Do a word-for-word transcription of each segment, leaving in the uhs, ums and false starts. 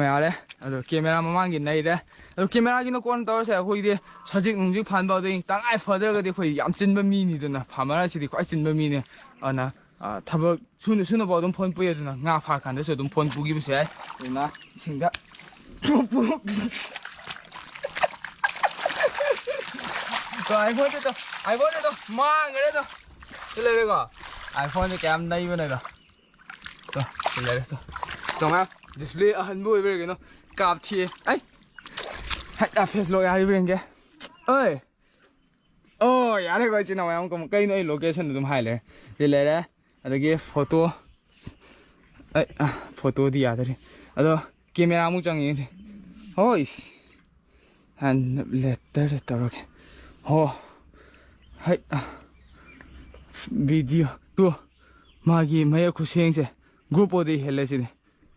ꯌꯥꯔꯦ꯫ ꯑꯗꯣ ꯀꯦꯃꯦꯔꯥ ꯃꯃꯥꯡꯒꯤ ꯅꯩꯔꯦ꯫ ꯑꯗꯣ ꯀꯦꯃꯦꯔꯥꯒꯤꯅ ꯀꯣꯟ ꯇꯧꯔꯁꯦ꯫ ꯑꯩꯈꯣꯏꯗꯤ ꯁꯖꯤꯛ ꯅꯨꯡꯖꯤꯛ ꯐꯥꯟꯕ, ꯑꯗꯩ ꯇꯉꯥꯏ ꯐꯗ꯭ꯔꯒꯗꯤ ꯑꯩꯈꯣꯏ ꯌꯥꯝ ꯆꯤꯟꯕ ꯃꯤꯅꯤꯗꯅ, ꯐꯥꯔꯃꯔ ꯑꯁꯤꯗꯤ ꯈ꯭ꯋꯥꯏ ꯆꯤꯟꯕ ꯃꯤꯅꯦ꯫ ꯑꯗꯨꯅ, ꯑ, ꯊꯕꯛ ꯁꯨꯅ ꯁꯨꯅꯕ ꯑꯗꯨꯝ ꯐꯣꯟ ꯄꯨꯏ, ꯑꯗꯨꯅ ꯉꯥ ꯐꯥꯔꯀꯥꯟꯗꯁꯨ ꯑꯗꯨꯝ ꯐꯣꯟ ꯄꯨꯈꯤꯕꯁꯨ ꯌꯥꯏ꯫ ꯑꯗꯨꯅ ꯏꯁꯤꯡꯗ ꯄꯨꯔꯨꯛ ꯄꯨꯔꯨꯛ꯫ ꯇꯣ, iPhone ꯁꯦ ꯇꯣ, iPhone ꯁꯦ ꯇꯣ, ꯃꯥꯡꯈ꯭ꯔꯦ ꯇꯣ꯫ ꯁꯤ ꯂꯩꯔꯦꯀꯣ, iPhone ꯁꯦ ꯀꯌꯥꯝ ꯅꯩꯕꯅꯦꯗꯣ꯫ ꯇꯣ, ꯁꯤ ꯂꯩꯔꯦ ꯇꯣ꯫ ꯇꯣ, ꯃꯌꯥꯝ display ꯑꯍꯟꯕ ꯑꯣꯏꯕꯩꯔ ꯀꯩꯅꯣ ꯀꯥꯞꯊꯤꯑꯦ꯫ ꯑꯩ ꯍꯦꯛꯇ face lock ꯌꯥꯔꯤꯕ꯭ꯔꯥ ꯌꯦꯡꯒꯦ꯫ ꯑꯣꯏ꯫ ꯑꯣ, ꯌꯥꯔꯦꯀꯣ, ꯏꯆꯤꯟ ꯏꯅꯥꯎ ꯃꯌꯥꯝ, ꯀꯃ-, ꯀꯩꯅꯣ ꯑꯩ location ꯑꯗꯨꯝ ꯍꯥꯏ ꯂꯩꯔꯦ꯫ ꯁꯤ ꯂꯩꯔꯦ꯫ ꯑꯗꯒꯤ photo꯫ ꯑꯩ, ꯑ, photo ꯗꯤ ꯌꯥꯗꯔꯤ꯫ ꯑꯗꯣ camera ꯑꯃꯨꯛ ꯆꯪꯉꯦ ꯌꯦꯡꯁꯦ꯫ ꯍꯣꯏ꯫ ꯍꯥꯟꯅ letter ꯇꯧꯔꯒꯦ꯫ ꯍꯣ꯫ ꯍꯩ, ꯑ, video꯫ ꯇꯨ꯫ ꯃꯥꯒꯤ ꯃꯌꯦꯛ ꯈꯨꯁꯦꯡꯁꯦ꯫ GoPro ꯗꯤ ꯍꯦꯜꯂꯦ ꯁꯤꯗꯤ꯫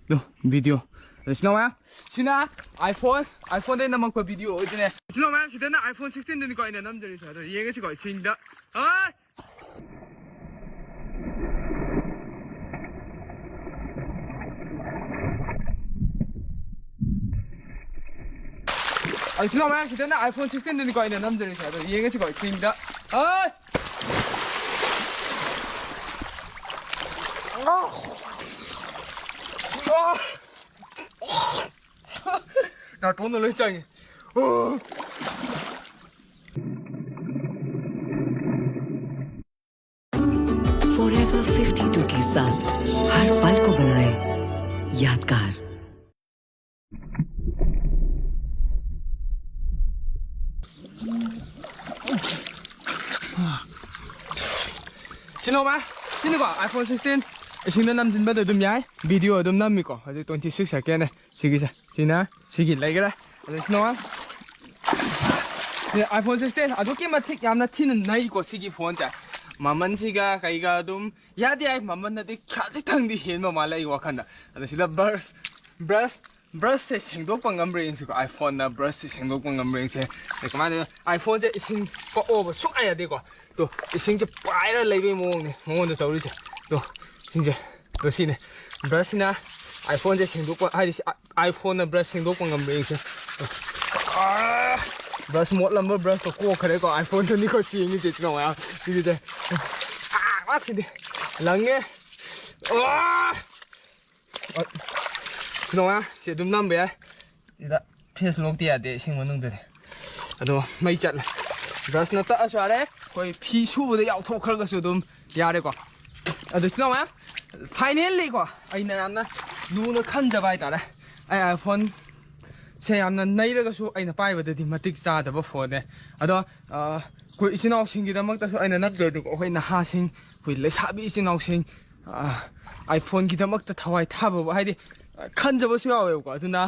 ꯑꯗꯨ video꯫ ꯑꯗꯣ ꯏꯆꯤꯟ ꯏꯅꯥꯎ ꯃꯌꯥꯝ, ꯁꯤꯅ iPhone, iPhone ꯗꯩ ꯅꯝꯃꯛꯄ video ꯑꯣꯏꯗꯣꯏꯅꯦ꯫ ꯏꯆꯤꯟ ꯏꯅꯥꯎ ꯃꯌꯥꯝ, ꯁꯤꯗꯅ iPhone sixteen ꯗꯅꯤꯀꯣ ꯑꯩꯅ ꯅꯝꯖꯔꯤꯁꯦ꯫ ꯑꯗꯣ ꯌꯦꯡꯉꯁꯤꯀꯣ ꯏꯁꯤꯡꯗ꯫ ꯑꯥ! ꯑꯗꯣ ꯏꯆꯤꯟ ꯏꯅꯥꯎ ꯃꯌꯥꯝ, ꯁꯤꯗꯅ iPhone sixteen ꯗꯅꯤꯀꯣ ꯑꯩꯅ ꯅꯝꯖꯔꯤꯁꯦ꯫ ꯑꯗꯣ ꯌꯦꯡꯉꯁꯤꯀꯣ ꯏꯁꯤꯡꯗ꯫ ꯑꯥ! ꯅꯥꯇꯣꯟꯗ ꯂꯣꯏ ꯆꯪꯉꯦ꯫ Forever fifty-two के साथ हर पल को बनाएं यादगार। ꯁꯤꯅꯣꯃ, ꯁꯤꯅꯤꯀꯣ, iPhone sixteen ꯏꯁꯤꯡꯗ ꯅꯝꯁꯤꯟꯕꯗ ꯑꯗꯨꯝ ꯌꯥꯏ꯫ Video ꯑꯗꯨꯝ ꯅꯝꯃꯤꯀꯣ꯫ ꯍꯧꯖꯤꯛ twenty six second ꯅꯦ ꯁꯤꯒꯤꯁꯦ꯫ ꯁꯤꯅ ꯁꯤꯒꯤ ꯂꯩꯈꯔꯦ꯫ ꯑꯗꯨ ꯁꯤꯅꯣꯃ, ꯁꯤ iPhone sixteen ꯑꯗꯨꯛꯀꯤ ꯃꯇꯤꯛ ꯌꯥꯝꯅ ꯊꯤꯅ ꯅꯩꯀꯣ ꯁꯤꯒꯤ phone ꯁꯦ꯫ ꯃꯃꯜꯁꯤꯒ ꯀꯩꯒ ꯑꯗꯨꯝ ꯌꯥꯗꯤ ꯌꯥꯏ, ꯃꯃꯜꯅꯗꯤ ꯈꯖꯤꯛꯇꯪꯗꯤ ꯍꯦꯟꯕ ꯃꯥꯜꯂꯦ ꯑꯩ ꯋꯥꯈꯜꯗ꯫ ꯑꯗꯣ ꯁꯤꯗ brush, brush, brush ꯁꯦ ꯁꯦꯡꯗꯣꯛꯄ ꯉꯝꯕ꯭ꯔꯥ ꯌꯦꯡꯁꯤꯀꯣ꯫ iPhone ꯅ brush ꯁꯦ ꯁꯦꯡꯗꯣꯛꯄ ꯉꯝꯕ꯭ꯔꯥ ꯌꯦꯡꯁꯦ꯫ ꯑꯗꯩ ꯀꯃꯥꯏꯅ iPhone ꯁꯦ ꯏꯁꯤꯡ ꯄꯛꯑꯣꯕ ꯁꯨꯡꯌꯥ ꯌꯥꯗꯦꯀꯣ꯫ ꯇꯣ, ꯏꯁꯤꯡꯁꯦ ꯄꯥꯏꯔ ꯂꯩꯕꯩ ꯃꯑꯣꯡꯅꯦ ꯃꯉꯣꯟꯗ ꯇꯧꯔꯤꯁꯦ꯫ ꯇꯣ, ꯏꯁꯤꯡꯁꯦ, ꯇꯣ, ꯁꯤꯅꯦ꯫ Brush ꯁꯤꯅ ꯑꯥꯏꯐꯣꯟꯁꯦ ꯁꯦꯡꯗꯣꯛꯄ ꯍꯥꯏꯗꯤ ꯁꯤ ꯑꯥꯏꯐꯣꯟꯅ ꯕ꯭ꯔꯁ ꯁꯦꯡꯗꯣꯛꯄ ꯉꯝꯕ꯭ꯔꯥ ꯌꯦꯡꯁꯦ꯫ ꯕ꯭ꯔꯁ ꯃꯣꯠꯂꯝꯕ ꯕ꯭ꯔꯁꯇꯣ ꯀꯣꯛꯈ꯭ꯔꯦꯀꯣ, ꯑꯥꯏꯐꯣꯟꯗꯨꯅꯤꯀꯣ ꯁꯦꯡꯉꯤꯁꯦ ꯏꯆꯤꯟ ꯏꯅꯥꯎ ꯃꯌꯥꯝ꯫ ꯁꯤꯒꯤꯁꯦ ꯑꯥ ꯃꯥ ꯁꯤꯗꯤ ꯂꯪꯉꯦ꯫ ꯑꯥ! ꯏꯆꯤꯟ ꯏꯅꯥꯎ ꯃꯌꯥꯝ ꯁꯤ ꯑꯗꯨꯝ ꯅꯝꯕ ꯌꯥꯏ꯫ ꯁꯤꯗ ꯐꯦꯁ ꯂꯣꯛꯇꯤ ꯌꯥꯗꯦ ꯏꯁꯤꯡ ꯃꯅꯨꯡꯗꯗꯤ꯫ ꯑꯗꯣ ꯃꯩ ꯆꯠꯂꯦ꯫ ꯕ꯭ꯔꯁꯅ ꯇꯛꯑꯁꯨ ꯌꯥꯔꯦ, ꯑꯩꯈꯣꯏ ꯐꯤ ꯁꯨꯕꯗ ꯌꯥꯎꯊꯣꯛꯈ꯭ꯔꯒꯁꯨ ꯑꯗꯨꯝ ꯌꯥꯔꯦꯀꯣ꯫ ꯑꯗꯨ ꯏꯆꯤꯟ ꯏꯅꯥꯎ ꯃꯌꯥꯝ, finally ꯀꯣ, ꯑꯩꯅ ꯌꯥꯝꯅ ꯂꯨꯅ ꯈꯟꯖꯕ ꯍꯥꯏꯇꯥꯔꯦ꯫ ꯑꯩ ꯑꯥꯏꯐꯣꯟꯁꯦ ꯌꯥꯝꯅ ꯅꯩꯔꯒꯁꯨ ꯑꯩꯅ ꯄꯥꯏꯕꯗꯗꯤ ꯃꯇꯤꯛ ꯆꯥꯗꯕ ꯐꯣꯟꯅꯦ꯫ ꯑꯗꯣ ꯑꯩꯈꯣꯏ ꯏꯆꯤꯟ ꯏꯅꯥꯎꯁꯤꯡꯒꯤꯗꯃꯛꯇꯁꯨ ꯑꯩꯅ ꯅꯠꯇ꯭ꯔꯗꯤꯀꯣ, ꯑꯩꯈꯣꯏ ꯅꯍꯥꯁꯤꯡ, ꯑꯩꯈꯣꯏ ꯂꯩꯁꯥꯕꯤ ꯏꯆꯤꯟ ꯏꯅꯥꯎꯁꯤꯡ ꯑꯥꯏꯐꯣꯟꯒꯤꯗꯃꯛꯇ ꯊꯋꯥꯏ ꯊꯥꯕꯕꯨ ꯍꯥꯏꯗꯤ ꯈꯟꯖꯕꯁꯨ ꯌꯥꯎꯋꯦꯕꯀꯣ꯫ ꯑꯗꯨꯅ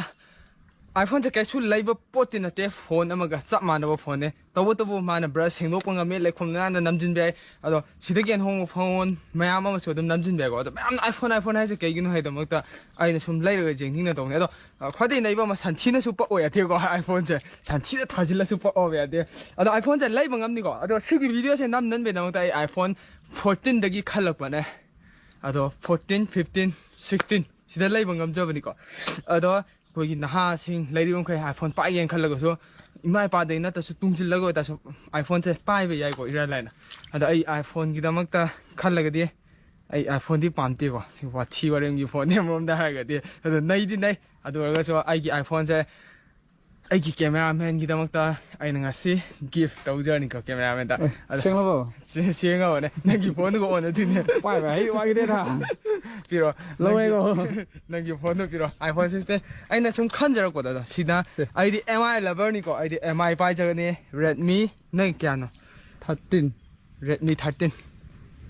ꯑꯥꯏꯐꯣꯟꯁꯦ ꯀꯩꯁꯨ ꯂꯩꯕ ꯄꯣꯠꯇꯤ ꯅꯠꯇꯦ, ꯐꯣꯟ ꯑꯃꯒ ꯆꯞ ꯃꯥꯟꯅꯕ ꯐꯣꯟꯅꯦ꯫ ꯇꯧꯕꯇꯕꯨ ꯃꯥꯅ ꯕ꯭ꯔꯁ ꯁꯦꯡꯗꯣꯛꯄ ꯉꯝꯃꯤ, ꯂꯩꯈꯣꯝ ꯂꯩꯅꯥꯡꯗ ꯅꯝꯁꯤꯟꯕ ꯌꯥꯏ꯫ ꯑꯗꯣ ꯁꯤꯗꯒꯤ ꯍꯦꯟꯅ ꯍꯣꯡꯕ ꯐꯣꯟ ꯃꯌꯥꯝ ꯑꯃꯁꯨ ꯑꯗꯨꯝ ꯅꯝꯁꯤꯟꯕ ꯌꯥꯏꯀꯣ꯫ ꯑꯗꯣ ꯃꯌꯥꯝꯅ ꯑꯥꯏꯐꯣꯟ ꯑꯥꯏꯐꯣꯟ ꯍꯥꯏꯁꯦ ꯀꯩꯒꯤꯅꯣ ꯍꯥꯏꯗꯃꯛꯇ ꯑꯩꯅ ꯁꯨꯝ ꯂꯩꯔꯒ ꯌꯦꯡꯅꯤꯡꯅ ꯇꯧꯕꯅꯦ꯫ ꯑꯗꯣ ꯈ꯭ꯋꯥꯏꯗꯒꯤ ꯅꯩꯕ ꯑꯃ ꯁꯟꯊꯤꯅꯁꯨ ꯄꯛꯑꯣ ꯌꯥꯗꯦꯀꯣ, ꯑꯥꯏꯐꯣꯟꯁꯦ ꯁꯟꯊꯤꯅ ꯊꯥꯖꯤꯜꯂꯁꯨ ꯄꯛꯑꯣ ꯌꯥꯗꯦ꯫ ꯑꯗꯣ ꯑꯥꯏꯐꯣꯟꯁꯦ ꯂꯩꯕ ꯉꯝꯅꯤꯀꯣ꯫ ꯑꯗꯣ ꯁꯤꯒꯤ ꯚꯤꯗꯤꯑꯣꯁꯦ ꯅꯝ ꯅꯟꯕꯩꯗꯃꯛꯇ ꯑꯩ ꯑꯥꯏꯐꯣꯟ ꯐꯣꯔꯇꯤꯟꯗꯒꯤ ꯈꯜꯂꯛꯄꯅꯦ꯫ ꯑꯗꯣ ꯐꯣꯔꯇꯤꯟ, ꯐꯤꯐꯇꯤꯟ, ꯁꯤꯛꯁꯇꯤꯟ ꯁꯤꯗ ꯂꯩꯕ ꯉꯝꯖꯕꯅꯤꯀꯣ꯫ ꯑꯗꯣ ꯑꯩꯈꯣꯏꯒꯤ ꯅꯍꯥꯁꯤꯡ ꯂꯩꯔꯤꯕ ꯃꯈꯩ ꯑꯥꯏꯐꯣꯟ ꯄꯥꯏꯒꯦꯅ ꯈꯜꯂꯒꯁꯨ ꯏꯃꯥ ꯏꯄꯥꯗꯒꯤ ꯅꯠꯇ꯭ꯔꯁꯨ ꯇꯨꯡꯁꯤꯜꯂꯒ ꯑꯣꯏꯇꯥꯔꯁꯨ ꯑꯥꯏꯐꯣꯟꯁꯦ ꯄꯥꯏꯕ ꯌꯥꯏꯀꯣ, ꯏꯔꯥꯏ ꯂꯥꯏꯅ꯫ ꯑꯗꯣ ꯑꯩ ꯑꯥꯏꯐꯣꯟꯒꯤꯗꯃꯛꯇ ꯈꯜꯂꯒꯗꯤ ꯑꯩ ꯑꯥꯏꯐꯣꯟꯗꯤ ꯄꯥꯝꯗꯦꯀꯣ, ꯁꯤ ꯋꯥꯊꯤ ꯋꯥꯔꯦꯝꯒꯤ ꯐꯣꯟꯅꯦ ꯑꯃꯔꯣꯝꯗ ꯍꯥꯏꯔꯒꯗꯤ꯫ ꯑꯗꯣ ꯅꯩꯗꯤ ꯅꯩ, ꯑꯗꯨ ꯑꯣꯏꯔꯒꯁꯨ ꯑꯩꯒꯤ ꯑꯥꯏꯐꯣꯟꯁꯦ ꯑꯩꯒꯤ ꯀꯦꯃꯦꯔꯥꯃꯦꯟꯒꯤꯗꯃꯛꯇ ꯑꯩꯅ ꯉꯁꯤ ꯒꯤꯐ ꯇꯧꯖꯔꯅꯤꯀꯣ, ꯀꯦꯃꯦꯔꯥꯃꯦꯟꯗ꯫ ꯑꯦ, ꯑꯗꯣ ꯁꯦꯡꯂꯕꯣ? ꯁꯦ-, ꯁꯦꯡꯉꯕꯅꯦ꯫ ꯅꯪꯒꯤ ꯐꯣꯟꯗꯨꯒ ꯑꯣꯟꯅꯗꯣꯏꯅꯦ꯫ ꯄꯥꯏꯕ ꯍꯩ ꯋꯥꯈꯤꯗꯦꯗ꯫ ꯄꯤꯔꯣ꯫ ꯂꯧꯔꯦꯀꯣ꯫ ꯅꯪꯒꯤ, ꯅꯪꯒꯤ ꯐꯣꯟꯗꯣ ꯄꯤꯔꯣ꯫ IPhone sixteen. ꯑꯩꯅ ꯁꯨꯝ ꯈꯟꯖꯔꯛꯄꯗ ꯑꯗꯣ ꯁꯤꯗ ꯁꯦ꯫ ꯑꯩꯗꯤ ꯑꯦꯝ ꯑꯥꯏ ꯂꯚꯔꯅꯤꯀꯣ꯫ ꯑꯩꯗꯤ ꯑꯦꯝ ꯑꯥꯏ ꯄꯥꯏꯖꯒꯅꯤ꯫ ꯔꯦꯗꯃꯤ, ꯅꯪ ꯀꯌꯥꯅꯣ? ꯊꯥꯔꯇꯤꯟ꯫ Redmi thirteen.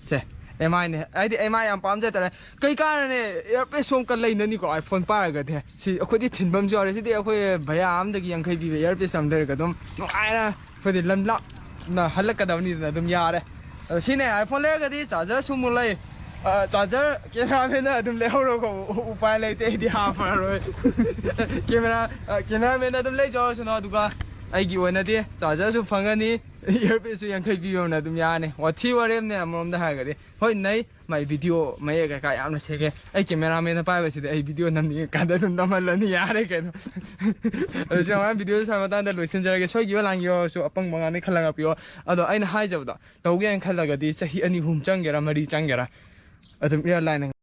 ꯁꯦ, ꯑꯦꯝ ꯑꯥꯏꯅꯦ꯫ ꯑꯩꯗꯤ ꯑꯦꯝ ꯑꯥꯏ ꯌꯥꯝ ꯄꯥꯝꯖ ꯇꯥꯔꯦ꯫ ꯀꯩ ꯀꯥꯟꯅꯅꯦ? ꯏꯌꯥꯔꯄꯤꯁ ꯑꯃꯨꯛꯀ ꯂꯩꯅꯅꯤꯀꯣ, ꯑꯥꯏꯐꯣꯟ ꯄꯥꯏꯔꯒꯗꯤ꯫ ꯁꯤ ꯑꯩꯈꯣꯏꯗꯤ ꯊꯤꯟꯕ ꯑꯃꯁꯨ ꯌꯥꯎꯔꯦ꯫ ꯁꯤꯗꯤ ꯑꯩꯈꯣꯏ ꯚꯩꯌꯥ ꯑꯃꯗꯒꯤ ꯌꯥꯡꯈꯩ ꯄꯤꯕ ꯏꯌꯥꯔꯄꯤꯁ ꯑꯃ ꯂꯩꯔꯒ ꯑꯗꯨꯝ ꯅꯨꯡꯉꯥꯏꯅ ꯑꯩꯈꯣꯏꯗꯤ ꯂꯝ ꯂꯥꯞꯅ ꯍꯜꯂꯛꯀꯗꯕꯅꯤꯗꯅ ꯑꯗꯨꯝ ꯌꯥꯔꯦ꯫ ꯑꯗꯣ ꯁꯤꯅꯦ ꯑꯥꯏꯐꯣꯟ ꯂꯩꯔꯒꯗꯤ ꯆꯥꯔꯖꯔꯁꯨ ꯑꯃꯨꯛ ꯂꯩ꯫ ꯑ, ꯆꯥꯔꯖꯔ ꯀꯦꯃꯦꯔꯥꯃꯦꯟꯅ ꯑꯗꯨꯝ ꯂꯩꯍꯧꯔꯣꯀꯣ꯫ ꯎ-, ꯎꯄꯥꯏ ꯂꯩꯇꯦ, ꯑꯩꯗꯤ ꯍꯥꯞꯄꯔꯣꯏ꯫ ꯀꯦꯃꯦꯔꯥ, ꯑ, ꯀꯦꯃꯦꯔꯥꯃꯦꯟꯅ ꯑꯗꯨꯝ ꯂꯩꯖꯍꯧꯔꯁꯅꯨ꯫ ꯑꯗꯨꯒ ꯑꯩꯒꯤ ꯑꯣꯏꯅꯗꯤ ꯆꯥꯔꯖꯔꯁꯨ ꯐꯪꯒꯅꯤ, ꯏꯌꯥꯔꯄꯤꯁꯁꯨ ꯌꯥꯡꯈꯩ ꯄꯤꯕ ꯑꯃꯅ ꯑꯗꯨꯝ ꯌꯥꯅꯤ꯫ ꯋꯥꯊꯤ ꯋꯥꯔꯦꯝꯅꯦ ꯑꯃꯔꯣꯝꯗ ꯍꯥꯏꯔꯒꯗꯤ꯫ ꯍꯣꯏ, ꯅꯩ꯫ ꯃꯥꯏ ꯚꯤꯗꯤꯑꯣ ꯃꯌꯦꯛ ꯀꯩꯀꯥ ꯌꯥꯝꯅ ꯁꯦꯡꯉꯦ꯫ ꯑꯩ ꯀꯦꯃꯦꯔꯥꯃꯦꯟꯅ ꯄꯥꯏꯕꯁꯤꯗꯤ ꯑꯩ ꯚꯤꯗꯤꯑꯣ ꯅꯝꯅꯤꯡꯉꯀꯥꯟꯗ ꯑꯗꯨꯝ ꯅꯝꯍꯜꯂꯅꯤ, ꯌꯥꯔꯦ ꯀꯩꯅꯣ꯫ ꯑꯗꯨ ꯁꯨꯃꯥꯏꯅ ꯚꯤꯗꯤꯑꯣ ꯁ꯭ꯋꯥꯏ ꯃꯇꯥꯡꯗ ꯂꯣꯏꯁꯤꯟꯖꯔꯒꯦ꯫ ꯁꯣꯏꯈꯤꯕ ꯂꯥꯟꯈꯤꯕꯁꯨ ꯑꯄꯪꯕ ꯉꯥꯛꯅꯤ, ꯈꯜꯂꯒ ꯄꯤꯌꯣ꯫ ꯑꯗꯣ ꯑꯩꯅ ꯍꯥꯏꯖꯕꯗꯣ, ꯇꯧꯒꯦꯅ ꯈꯜꯂꯒꯗꯤ ꯆꯍꯤ ꯑꯅꯤ ꯑꯍꯨꯝ ꯆꯪꯒꯦꯔꯥ, ꯃꯔꯤ ꯆꯪꯒꯦꯔꯥ, ꯑꯗꯨꯝ ꯏꯔꯥꯏ ꯂꯥꯏꯅ